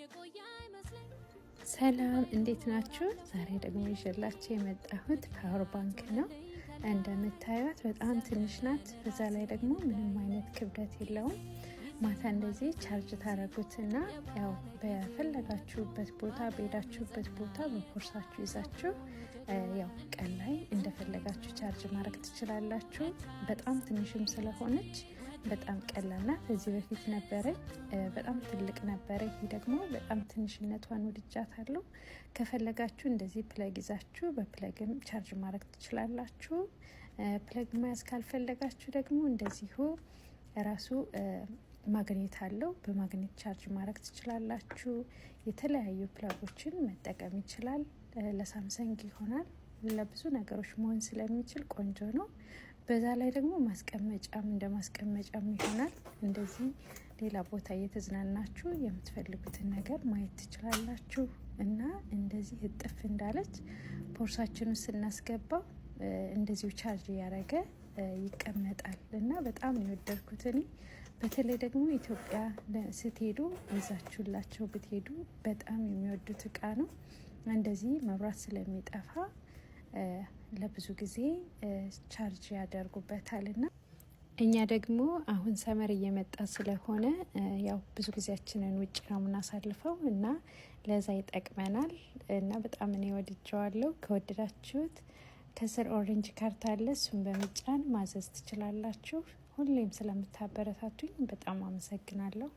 የቆየ አይመስለኝ። ሰላም፣ እንዴት ናችሁ? ዛሬ ደግሞ ይዤላችሁ የመጣሁት power bank ነው። እንደምታዩት በጣም ትንሽ ናት። በዛ ላይ ደግሞ ምንም አይነት ክብደት የለውም። ማታ እንደዚህ charge ታደረጉትና ያው በፈለጋችሁበት ቦታ፣ በሄዳችሁበት ቦታ በቦርሳችሁ ይዛችሁ ያው ቀን ላይ እንደፈለጋችሁ charge ማድረግ ትችላላችሁ። በጣም ትንሽም ስለሆነች በጣም ቀላል ናት። ከዚህ በፊት ነበረኝ፣ በጣም ትልቅ ነበረ። ይህ ደግሞ በጣም ትንሽነቷን ወድጃታለሁ። ከፈለጋችሁ እንደዚህ plug ይዛችሁ በ plug ም charge ማድረግ ትችላላችሁ። Plug መያዝ ካልፈለጋችሁ ደግሞ እንደዚሁ ራሱ ማግኔት አለው። በማግኔት charge ማድረግ ትችላላችሁ። የተለያዩ plug ኦችን መጠቀም ይችላል። ለ Samsung ይሆናል። ለብዙ ነገሮች መሆን ስለሚችል ቆንጆ ነው። በዛ ላይ ደግሞ ማስቀመጫም እንደ ማስቀመጫም ይሆናል። እንደዚህ ሌላ ቦታ እየተዝናናችሁ የምትፈልጉትን ነገር ማየት ትችላላችሁ። እና እንደዚህ እጥፍ እንዳለች ቦርሳችን ውስጥ ስናስገባው እንደዚሁ charge እያደረገ ይቀመጣል እና በጣም ነው የወደድኩት እኔ። በተለይ ደግሞ ኢትዮጵያ ስትሄዱ ይዛችሁላቸው ብትሄዱ በጣም የሚወዱት እቃ ነው። እንደዚህ መብራት ስለሚጠፋ ለብዙ ጊዜ charge ያደርጉበታል እና እኛ ደግሞ አሁን summer እየመጣ ስለሆነ ያው ብዙ ጊዜያችንን ውጭ ነው የምናሳልፈው እና ለዛ ይጠቅመናል እና በጣም እኔ ወድጀዋለሁ። ከወደዳችሁት ከስር orange cart አለ፣ እሱን በመጫን ማዘዝ ትችላላችሁ። ሁሌም ስለምታበረታቱኝ በጣም አመሰግናለሁ።